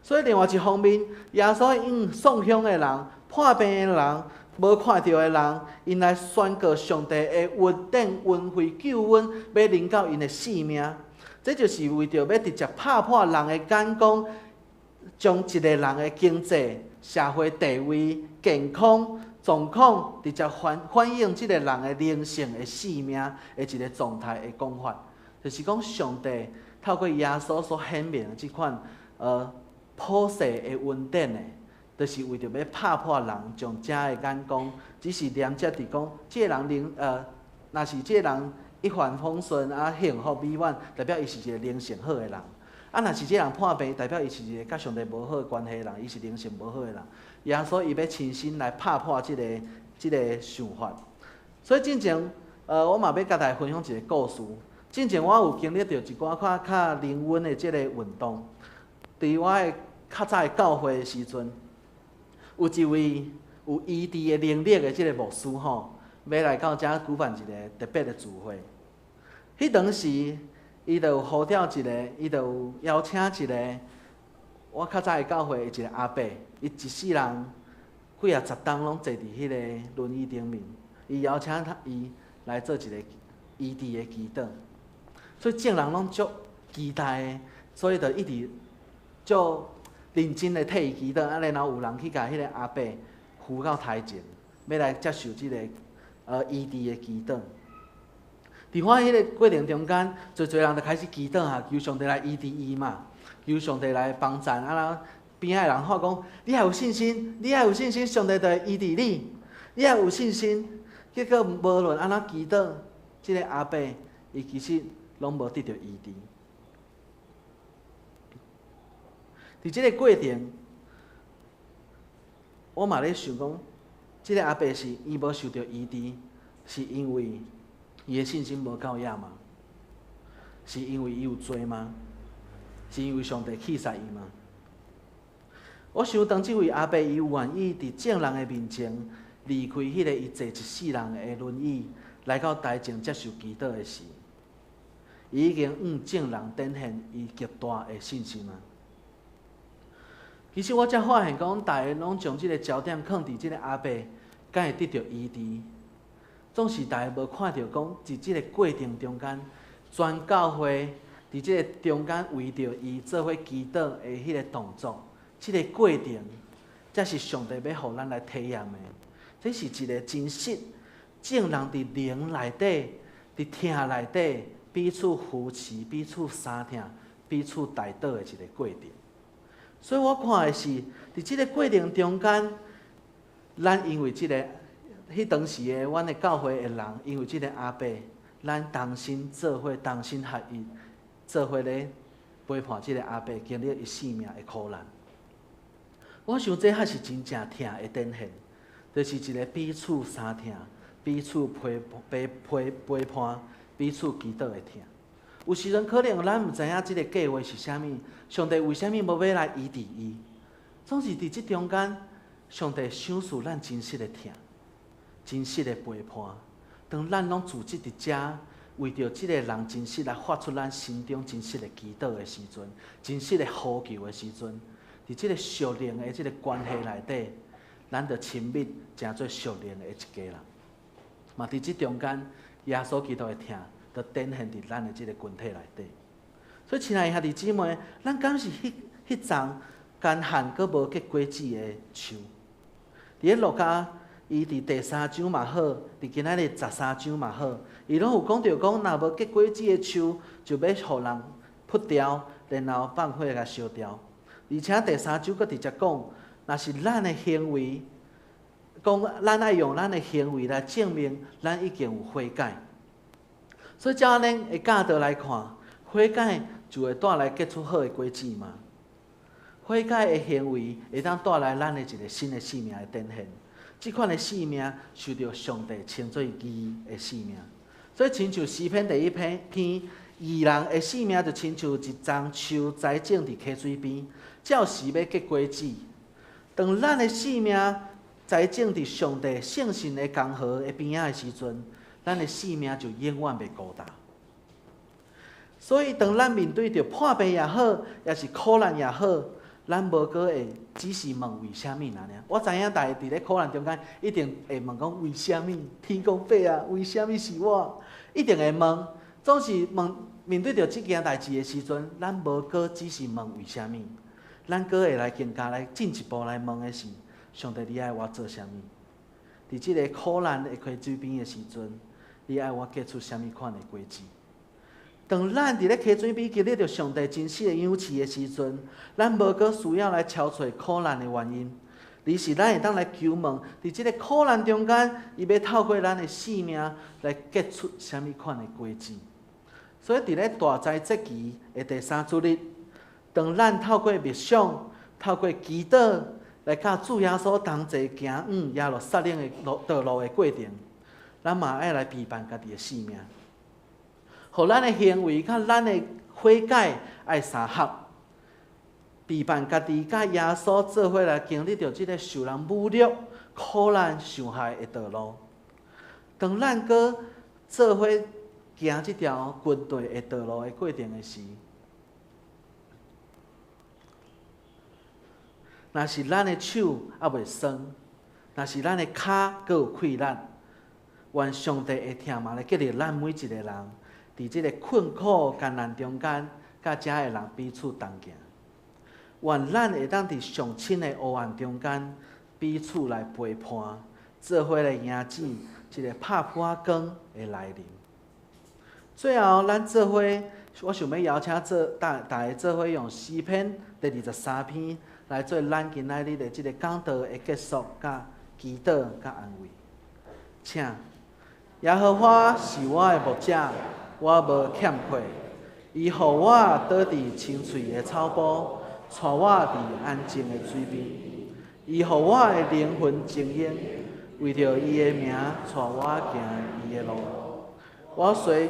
所以另外一方面，耶穌用喪鄉的人、破病的人、無看著的人，𪜶來宣告上帝的恩典、恩惠、救恩，欲臨到𪜶的性命。這就是為著欲直接拍破人的眼光，將一个人的經濟、社會地位、健康狀況，直接反映這个人的靈性的性命的一个狀態的講法。就是講，上帝透過耶穌所顯明的這款普世的恩典的，就是為著欲拍破人將這个眼光，只是連接佇講，這个人靈若是這个人一帆風順啊，幸福美滿，代表伊是一个靈性好的人。啊，若是這个人破病，代表伊是一个佮上帝無好關係的人，伊是靈性無好的人。耶穌伊欲親身來拍破這个想法。所以進前，我嘛欲佮大家分享一个故事。進前我有經歷著一寡較較靈恩的這个運動。佇我的較早的教會的時陣，有一位有醫治的能力的這个牧師吼，欲來到遮舉辦一个特別的聚會。彼當時，伊就有呼召一个，伊就有邀請一个我較早的教會一個阿伯，伊一世人幾仔十冬攏坐佇彼个輪椅頂面，伊邀請他伊來做一個醫治的祈禱，所以眾人攏足期待的，所以就一直足認真的替伊祈禱，啊，然後有人去共彼个阿伯扶到台前，欲來接受這個醫治的祈禱。佇我彼個過程中間，濟濟人就開始祈禱啊，求上帝來醫治伊嘛，求上帝來幫贊啊。邊仔的人喊講：你愛有信心，你愛有信心，上帝就會醫治你。你愛有信心，結果無論按怎祈禱，這個阿伯伊其實攏無得著醫治。佇這個過程，我嘛咧想講，這個阿伯是伊無受著醫治，是因為伊的信心無夠額嗎？是因為伊有罪嗎？是因為上帝棄殺伊嗎？我想當這位阿伯伊有願意佇眾人的面前離開彼個伊坐一世人的輪椅，來到台前接受祈禱的時，伊已經向眾人展現伊極大的信心啊！其實我才發現講，大家攏將這個焦點放佇這個阿伯，敢會得著醫治，總是大家無看著講，佇這個過程中間，全教會佇這個中間圍著伊做伙祈禱的彼個動作，這個過程，才是上帝欲予咱來體驗的。這是一個真實，眾人佇靈內底，佇疼內底，彼此扶持、彼此相疼、彼此代禱的一個過程。所以我看的是，佇這個過程中間，咱因為這個，彼當時的阮的教會的人，因為這個阿伯，咱同心做伙，同心合意，做伙咧陪伴這個阿伯經歷伊生命的苦難。我想這才是真正疼的展現，就是一個彼此相疼、彼此陪陪陪陪伴、彼此祈禱的疼。有時陣可能咱毋知影這個計劃是啥物，上帝為啥物無欲來醫治伊？總是佇這中間，上帝賞賜咱真實的疼，真實的陪伴。當咱攏組織佇遮，為著這個人真實來發出咱心中真實的祈禱的時陣，真實的呼求的時陣，佇這個屬靈的這個關係內底，咱就親密成做屬靈的一家人。嘛，佇這中間，耶穌基督的疼，就展現佇咱的這個群體內底。所以，親愛的兄弟姊妹，咱敢是彼彼叢乾旱閣無結果子的樹？佇咧路加，伊佇第三章嘛好，佇今仔日13章嘛好，伊攏有講著講，若無結果子的樹，就欲予人伐掉，然後放火共燒掉。而且第三章閣直接講，若是咱的行為，講咱愛用咱的行為來證明咱已經有悔改。所以照按呢的教導來看，悔改就會帶來結出好的果子嗎？悔改的行為會當帶來咱的一個新的生命的展現。這款的生命受著上帝稱做義的生命。所以親像詩篇第一篇篇，義人的生命就親像一叢樹栽種佇溪水邊，照時欲結果子。當咱的生命栽種佇上帝聖神的江河的邊仔的時陣，咱的生命就永遠袂孤單。所以，當咱面對著破病也好，抑是苦難也好，咱無閣會只是問為啥物爾爾。我知影大家佇咧苦難中間，一定會問講為啥物？天公伯啊，為啥物是我？一定會問，總是問面對著這件代誌的時陣，咱無閣只是問為啥物，咱閣會來更加來進一步來問的是：上帝，你愛我做啥物？佇這个苦難的溪水邊的時陣，你愛我結出啥物款的果子？當咱佇咧溪水邊經歷著上帝真實的養飼的時陣，咱無閣需要來敲揣苦難的原因，而是咱會當來求問，佇這个苦難中間，伊欲透過咱的生命來結出啥物款的果子？所以佇咧大齋節期的第三主日，當咱透過默想、透過祈禱來佮主耶穌同齊行往耶路撒冷的路道路的過程，咱嘛愛來陪伴家己的生命，予咱的行為佮咱的悔改愛相合，陪伴家己佮耶穌做伙來經歷著這个受人侮辱、苦難、受害的道路。當咱閣做伙行這條軍隊的道路的過程的時，若是咱的手猶未酸，若是咱的跤閣有氣力，願上帝的疼嘛來激勵咱每一个人，佇這个困苦艱難中間，佮遮的人彼此同行。願咱會當佇上親的黑暗中間，彼此來陪伴，做伙來迎接這个拍噗仔光的來臨。最後，咱做伙，我想欲邀請做大大家做伙用詩篇第23篇來做咱今仔日的這个講道的結束、佮祈禱、佮安慰。請，耶和華是我的牧者，我無欠缺。伊予我倒佇青翠的草埔，帶我佇安靜的水邊。伊予我的靈魂晶瑩，為著伊的名，帶我行伊的路。我雖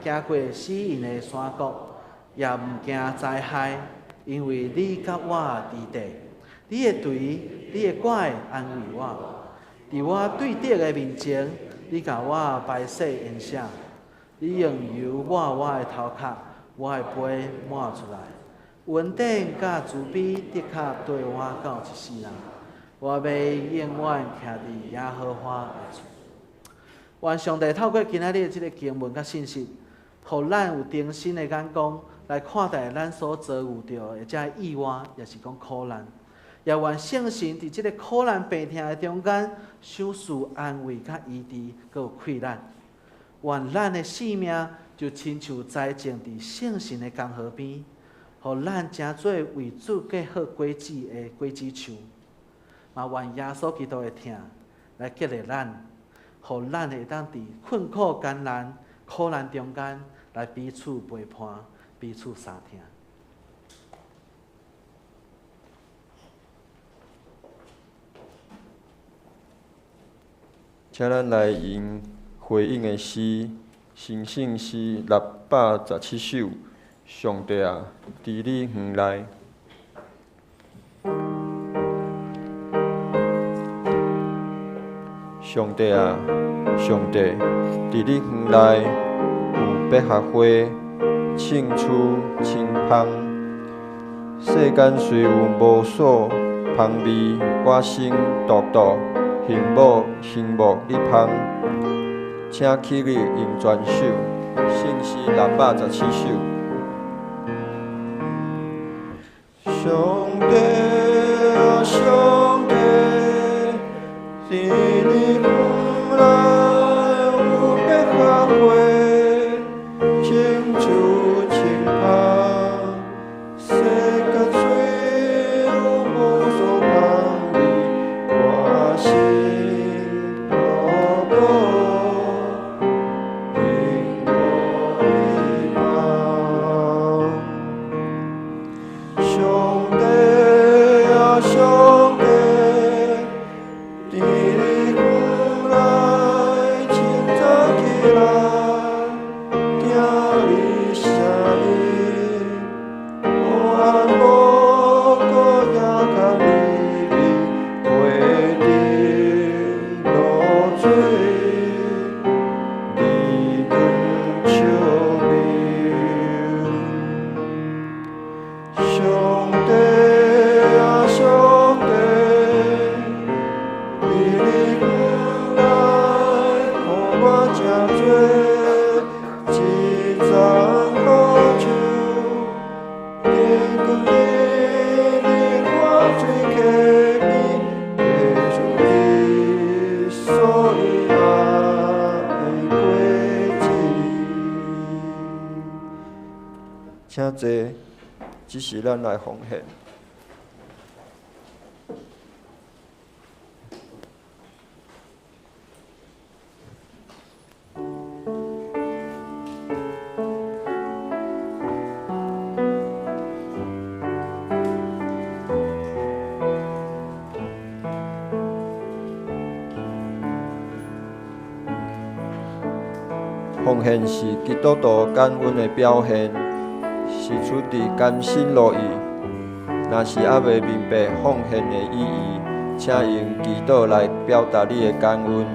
行過死蔭的山谷，也毋驚災害，因為你佮我佇底。你的槌，你的拐安慰我。佇我對敵的面前，你共我排洗筵席。你用油抹我的頭殼，我的杯滿出來。恩典佮慈悲的確綴我到一世人。我欲永遠徛佇耶和華的厝。願上帝透過今仔日的這个經文佮信息，予咱有重新的眼光來看待咱所遭遇著的這意外，抑是講苦難。也願聖神佇這个苦難病痛的中間，賞賜安慰佮醫治，閣有氣力。願咱的性命就親像栽種佇聖神的江河邊，予咱成做為主結好果子的果子樹。嘛願耶穌基督的疼來激勵咱，予咱會當佇困苦艱難、苦難中間來彼此陪伴、彼此相疼。請咱來用回應的詩，神聖詩617首。上帝啊，佇你園內。上帝啊，上帝，佇你園內有百合花，青樹青芳。世間雖有無數芳味，我心獨獨欣慕欣慕你芳。請起立用全首，聖詩617首。上帝啊，上帝，佇你園內有百合花，青樹青芳。世間雖有無數芳味，我心獨獨欣慕你芳。上帝啊，上帝，佇你園內清早起來，聽你聲音，黑暗無辜也較美味，花甜露水，你光笑面。上帝啊，上帝，佇你園內予我誠濟一丛好樹，灯光日日看水溪边，结出你所伊爱的果子。请坐，只是咱來奉獻。奉獻是基督徒感恩的表現，是出自甘心樂意。若是猶未明白奉獻的意義，請用祈禱來表達你的感恩。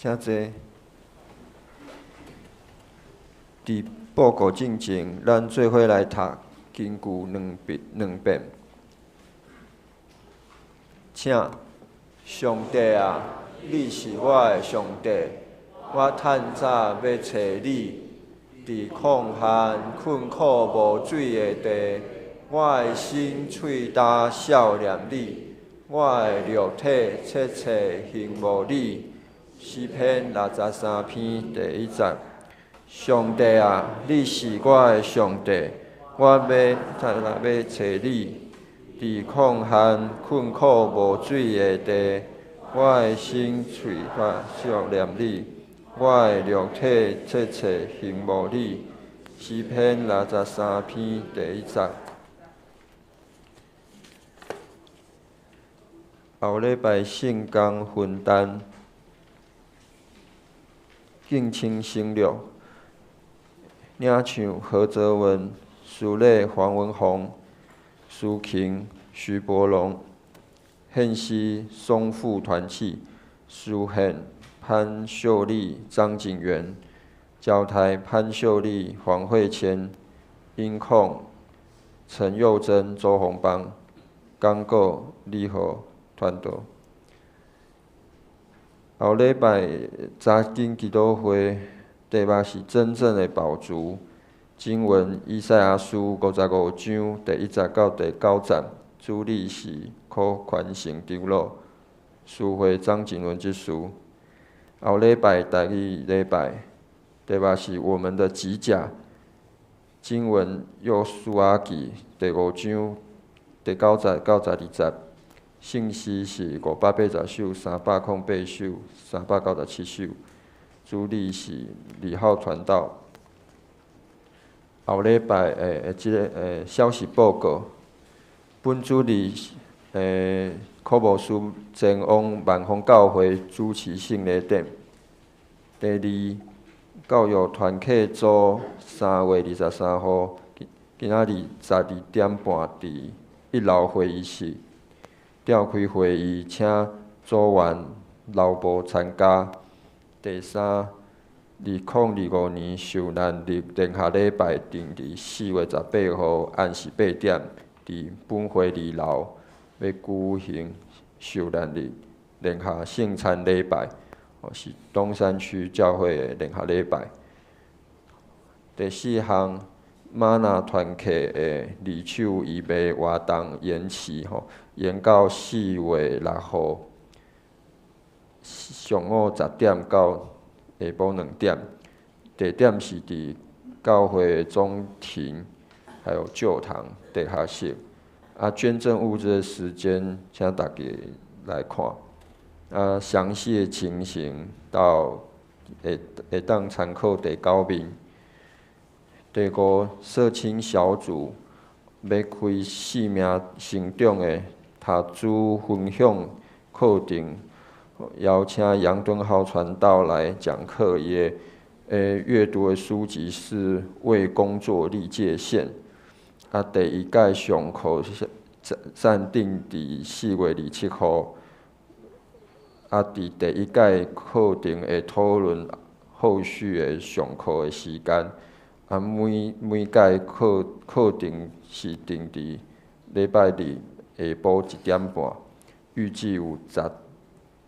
請坐。佇報告進前，咱做伙來讀金句兩遍兩遍。請，上帝啊，你是我的上帝，我趁早欲揣你。佇曠旱困苦無水的地，我的心喙焦數念你，我的肉體切切興慕你。詩篇63篇第一節。上帝啊，你是我的上帝，我欲趁早欲揣你。佇曠旱困苦無水的地，我的心喙焦數念你，我的肉體切切興慕你。詩篇63篇第一節。後禮拜聖工分擔，敬請省略。領唱何澤文、司禮黃文宏、司琴徐伯龍、獻詩松富團契、司獻潘秀麗、張景元、交台潘秀麗、黃慧谦、音控陳佑珍、周鴻邦、講稿李和傳道。後禮拜查經祈禱會，題目是真正的飽足。經文以賽亞書55章第一節到第九節，主禮是柯寬成長老，司會張景倫執事。後禮拜第二禮拜，題目是我們的吉甲。經文約書亞記第五章第九節到十二節，聖詩是580首、308首、397首。主禮是李浩傳道。後禮拜的這个消息報告，本主日柯牧師前往萬豐教會主持聖禮典。第二，教育團契組3月23號，今仔日12點半佇一樓會議室召開會議，請組員留步參加。第三，2025年受難日聯合禮拜定佇4月18號暗時8點，佇本會二樓欲舉行受難日聯合聖餐禮拜，是東山區教會的聯合禮拜。第四項，瑪納團契的二手義賣活動延期，延到4月6號上午10點到下晡2點，地點是佇教會中庭，還有舊堂地下室。啊，捐贈物資的時間，請大家來看。啊，詳細的情形到會會當參考第九面。第五，社青小組欲開生命成長的讀書分享課程，邀請楊敦豪傳道來講課。伊的閱讀的書籍是《為工作立界線》。啊，第一屆上課暫定佇4月27號。啊，佇第一屆課程會討論後續的上課的時間。啊，每每屆課課程是定佇禮拜日下晡1點半，預計有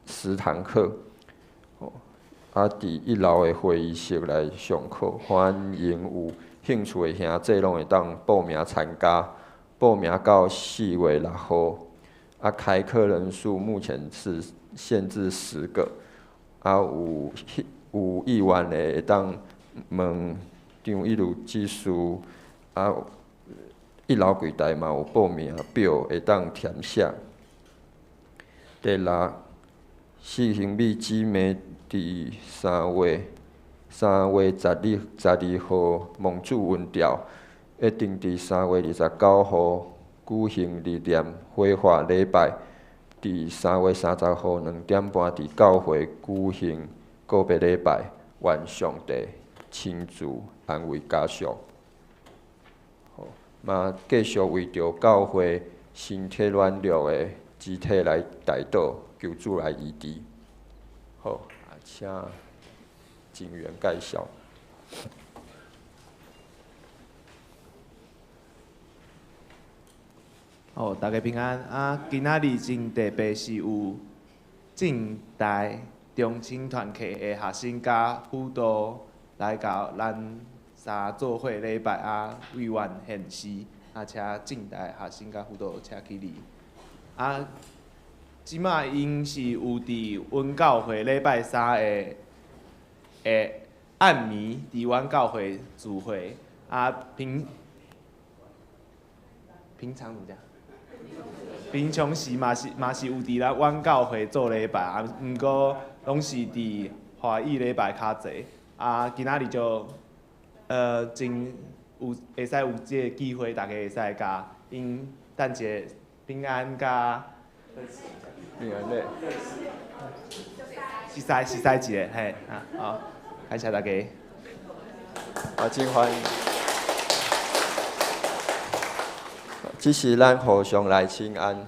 10堂課。啊，佇一樓的會議室來上課，歡迎有興趣的兄弟攏會當報名參加。報名到4月6號。啊，開課人數目前是限制10個。啊，有有意願的會當問張一魯執事。啊，一樓櫃台嘛有報名表會當填寫。第六，四兄妹姊妹佇3月12號蒙主恩召，一定佇3月29號舉行日念火化禮拜，佇3月30號2點半佇教會舉行告別禮拜，願上帝親自安慰家屬。嘛，繼續為著教會身體軟弱的肢體來代禱，求主來醫治。好，請警員介紹。好，大家平安。啊，今仔日真特別是有政大中青團契的學生佮輔導來到咱三做伙禮拜啊，為阮獻詩啊，請政大學生佮輔導請起立。啊，這馬𪜶是有佇阮教會禮拜三的暗暝，佇阮教會聚會。啊，平常怎麼講？平常時嘛是有佇咱阮教會做禮拜啊，毋過攏是佇華語禮拜較濟。啊，今仔日就真有會使有這個機會，大家會使共𪜶等一下平安佮平安咧，熟似熟似一下，嘿，啊好，感謝大家。啊，真歡迎。這是咱互相來請安。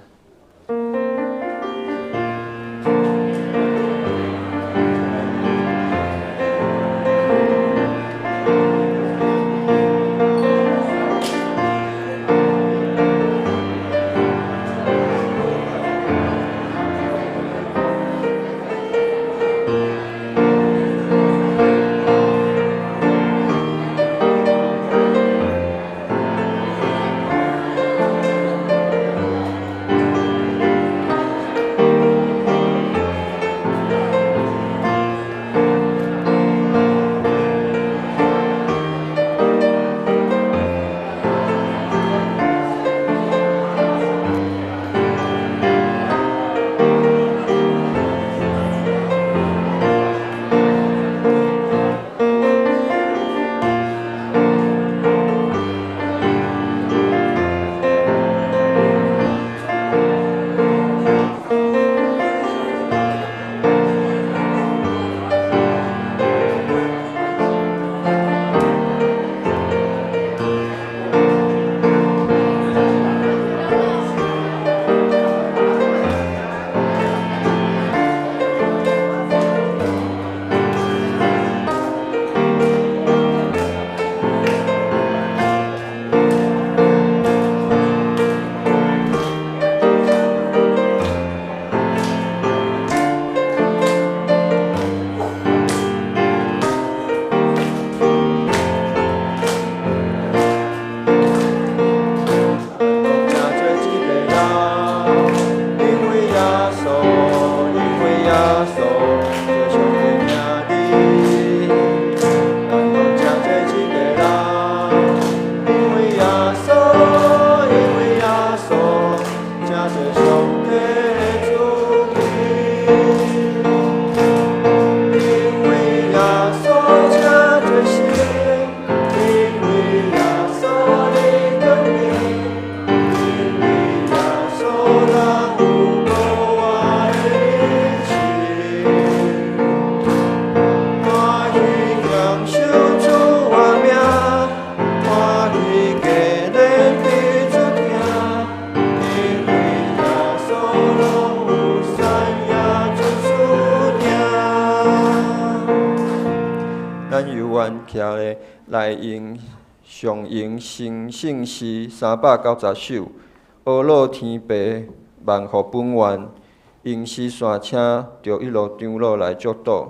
徛咧來用上用新聖詩390首，阿樂天父萬福本願，用詩線請著一路長老來祝禱。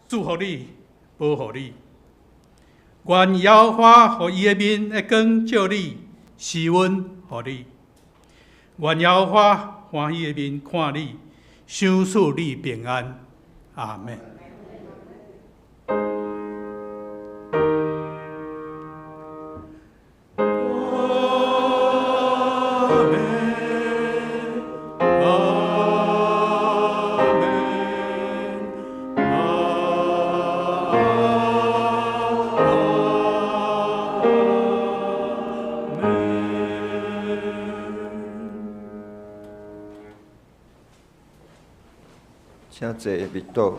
祝福你，保護你。願耶和華予伊的面的光照你，施恩予你。願耶和華歡喜的面看你，賞賜你平安。阿們。請坐入倒。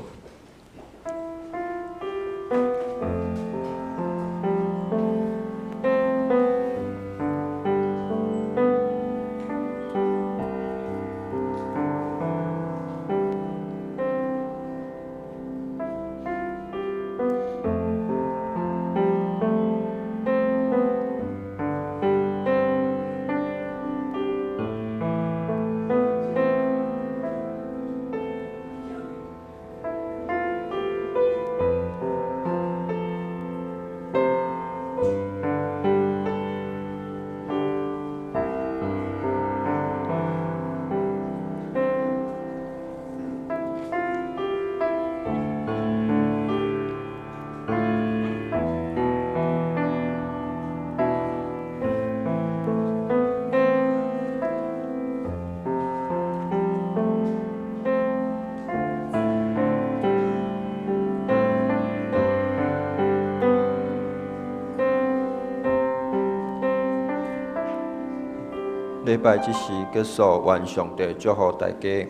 禮拜這時結束，願上帝祝福大家。